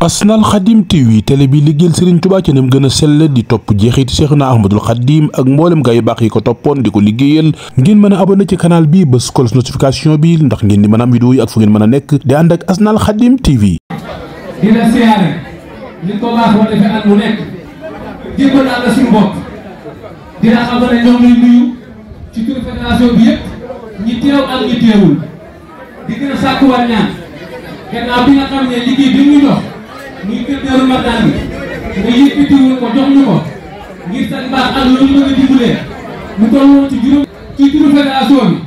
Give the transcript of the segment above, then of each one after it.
Asnal Khadim TV télé bi liggéeyal Serigne Touba ci nam gën a sell di topp jeexiti Cheikhna Ahmadul Khadim ak mboolem gaa yu baax yi ko toppoon di ko liggéeyal ngeen mën a abonné ci canal bi bës cloche notification bi ndax ngeen di mën a am vidéo yi ak fu ngeen mën a nekk di ànd ak Asnal Khadim TV. di la siyaare li ko baax wa defee at mu nekk jébbal naa la suñu bopp dina xam ne ñoom lañ nuyu ci turu fédération bi yëpp ñi teew ak ñi teewul di gën a sàkkuwaat ñaan gannaaw bi nga xam ne liggéey bi muy dox muy kër Daaru Marnaan bi nga yëkkatiwul ko jox ñu ko ngir seen baax ak lu ñu bëgg a dimbalee mu toll ci juróom ci turu fédération bi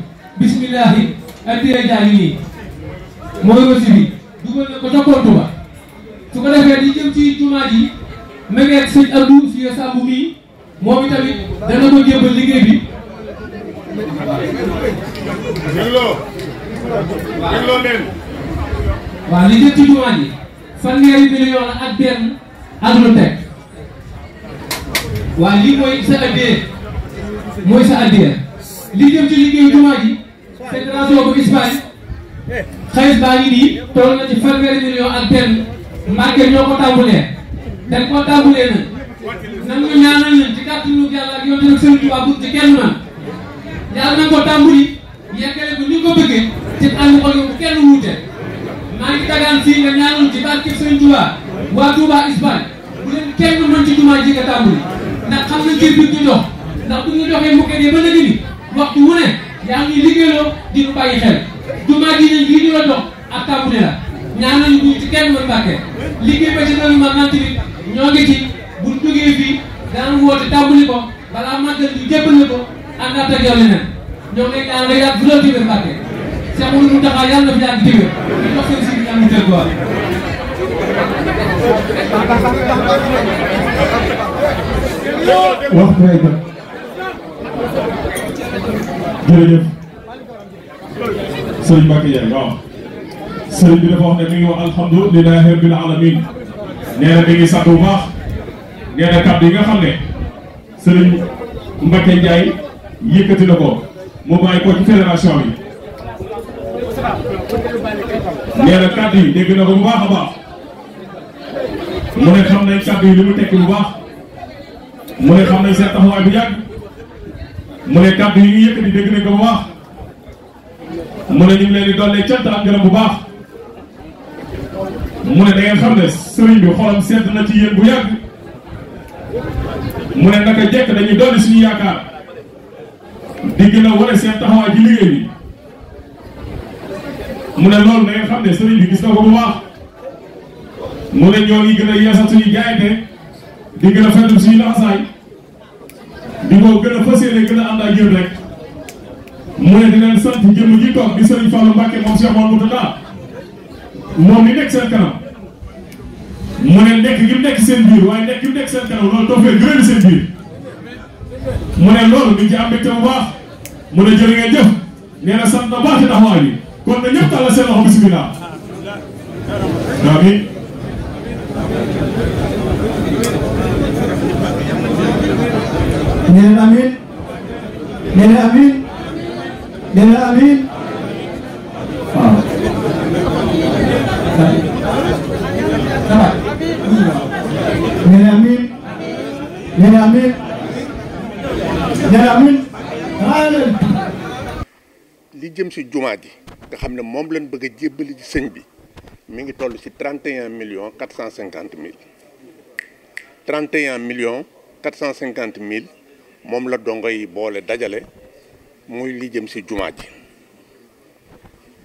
bismillahi addiyee jaa ngi nii mooy aussi bi dugal na ko ca compte ba su ko defee di jëm ci jumaa ji megeet sëñ Abdou si Samb mii moom itamit dana ko jébbal liggéey bi waaw li jëm ci jumaa ji fanweeri million la ak benn ak lu teg waaw lii mooy sa addiyee li jëm ci liggéeyu jumaa ji fédération bu Espagne xaalis baa ngi nii toll na ci fanweeri million ak benn Mbàkke ñoo ko tàmbalee dañ ko tàmbalee nag nan ñu ñaanal leen ci kàttanu Yàlla ak yonent Sëriñ Tuubaa bu ci kenn man yàlla nañ ko tàmbali yeggale ko ni ko bëggee ci ànd ko bu kenn wuute maa ngi dagaan fii nga ñaanal ci barke Sëriñ Tuubaa waa Touba Espagne bu leen kenn mën ci jumaa ji nga tàmbali ndax xam na ngir bi ñu dox ndax bu ñu doxee mukket yi ba léegi ni waxtu wu ne yaa ngi liggéeyloo di ñu bàyyi xel jumaa ji nañ lii ñu la dox ak tàmbali la ñaanal ñu ci kenn mën Mbàkke liggéey ba ci Daaru Marnaan tamit ñoo ngi ci bu jógee fii daan woote tàmbali ko balaa màggal ñu jébbal ko àndaat ak yow leneen ñoo ngi ñaan nga yàgg fu la téwér Mbàkke Cheikh Moudou Mountakha yàlla na fi yàgg téwér ñu dox seen si ñaan mu tëgg waa wax ngay jot jërëjëf sëriñ Mbacke Ndiaye waaw sëriñ bi dafa wax ne mi ngi wax alhamdulilahi rabbil alamin nee na mi ngi sant bu baax nee na kàddu yi nga xam ne sëriñ Mbacke Ndiaye yëkkati na ko mu bàyyi ko ci fédération bi nee na kàddu yi dégg na ko bu baax a baax mu ne xam nañ kàddu yi li mu tekki bu baax mu ne xam nañ seen taxawaay bu yàgg mu ne kàddu yi ngi yëkkati dégg nañ ko bu baax mu ne ñu ngi leen di dollee cant ak ngërëm bu baax mu ne da ngeen xam ne sëriñ bi xolam sedd na ci yéen bu yàgg mu ne naka jekk dañuy dolli suñu yaakaar di gën a wane seen taxawaay ci liggéey bi mu ne loolu da ngeen xam ne sëriñ bi gis na ko bu baax mu ne ñoo ngi gën a yeesal suñuy jaayante di gën a fettul suñu laxasaay di ko gën a fas yéene gën a ànd ak yéen rek mu ne di leen sant jëmm ji toog di Serigne Fallou Mbacke moom Cheikh Mouhamadou Mountakha moom mi nekk seen kanam mu ne nekk gi nekk seen biir waaye nekk gi nekk seen kanam loolu toofee gërëm seen biir mu ne loolu mi ci am mbégte bu baax mu ne jërë ngeen jëf nee na sant na baax ci taxawaay bi kon na ñëpp tàllal seen loxo bismillah amiin nee na amiin nee na amiin nee na amiin waaw nee na amiin nee na amiin nee na amiin li jëm ci jumaa ji nga xam ne moom lañ bëgg a jébbali ci sëñ bi mi ngi toll ci 31 millions 450 mille 31 millions 450 mille moom la dongo yi boole dajale muy li jëm ci jumaa ji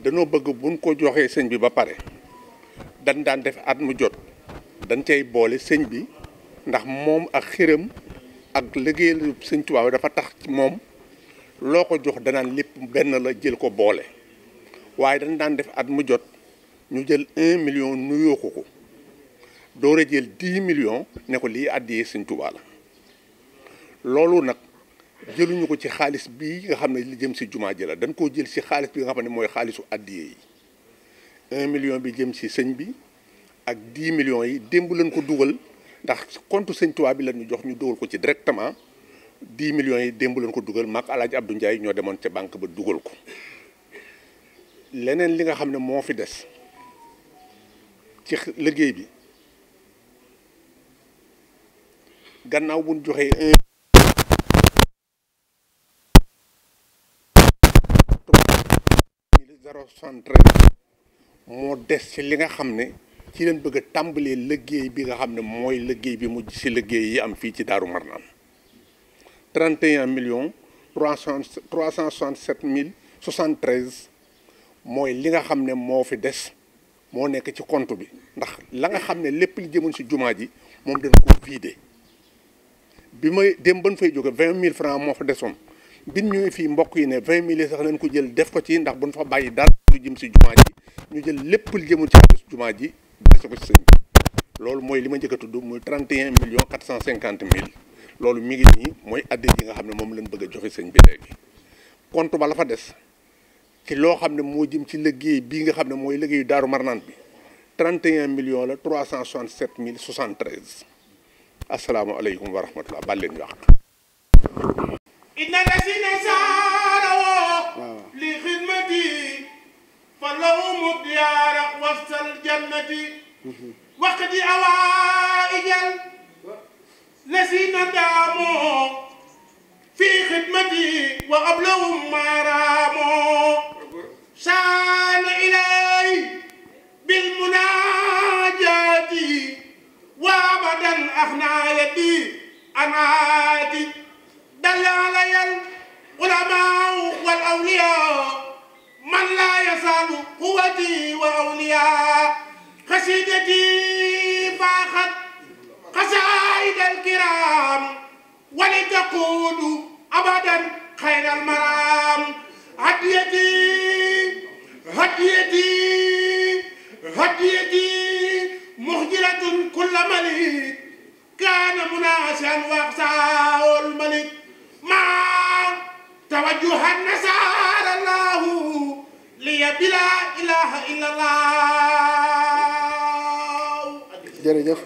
danoo bëgg buñ ko joxee sëñ bi ba pare dañ daan def at mu jot dañ cay boole sëñ bi ndax moom ak xiram ak liggéeyal sëñ Tuubaa dafa tax ci moom loo ko jox danaan lépp benn la jël ko boole waaye dañ daan def at mu jot ñu jël 1 million nuyoo ko door a jël 10 millions ne ko lii àddiyee sëñ Tuubaa la loolu nag jëluñu ko ci xaalis bii nga xam ne li jëm ci jumaa ji la dañ koo jël ci xaalis bi nga xam ne mooy xaalisu àddiyee yi 1 million bi jëm ci sëñ bi ak 10 millions yi démb lañ ko dugal ndax compte sëñ Tuubaa bi la ñu jox ñu dugal ko ci directement 10 millions yi démb lañ ko dugal mag Alaaji Abdou Ndiaye ñoo demoon ca banque ba dugal ko leneen li nga xam ne moo fi des ci liggéey bi gannaaw bu ñu joxee 1,073 moo des ci li nga xam ne ci leen bëgg a tàmbalee liggéey bi nga xam ne mooy liggéey bi mujj ci liggéey yi am fii ci Daaru Marnaan 31 millions 367 mille 73 mooy li nga xam ne moo fi des moo nekk ci compte bi ndax la nga xam ne lépp li jëmoon ci jumaa ji moom dañ ko vidé bi may dem ban fay jóge 20 000 francs moo fa desoon bin ñëwee fii mbokk yi ne 20 000 sax nañ ko jël def ko ci ndax buñ fa bàyyi dara lu jëm si jumaa ji ñu jël lépp li jëmoon ci jumaa ji des ko ci sëñ bi loolu mooy li ma njëkk a tudd muy 31 millions 450 mille loolu mi ngi nii mooy addi yi nga xam ne moom lañ bëgg a joxe sëñ bi léegi compte ba la fa des ci loo xam ne moo jëm ci liggéey bii nga xam ne mooy liggéeyu Daaru Marnaan bi 31 millions la 367 mille 73 asalaamaaleykum wa rahmatulah baal leen ñu wax. inna lasina saarawo li xidmati fa lahum diyaara wasal jannati waqti awaijal lasina daamoo fi xidmati wa ablahum maaraamoo saana ilay bil munaajaati wa abadan axnaayati anaati dalla alayal ulamaa wal awliyaa man laa yasaalu quwwati wa awliyaa xasiidati faaxat xasaayidal kiraam wali taquudu abadan xayral maraam hadiyati hadiyati hadiyati muxjiratun kulla malik kaana munaasiyan waqsaawul malik maa tawajjuhan nasaara allahu liya bila ilaha illa allah jërëjëf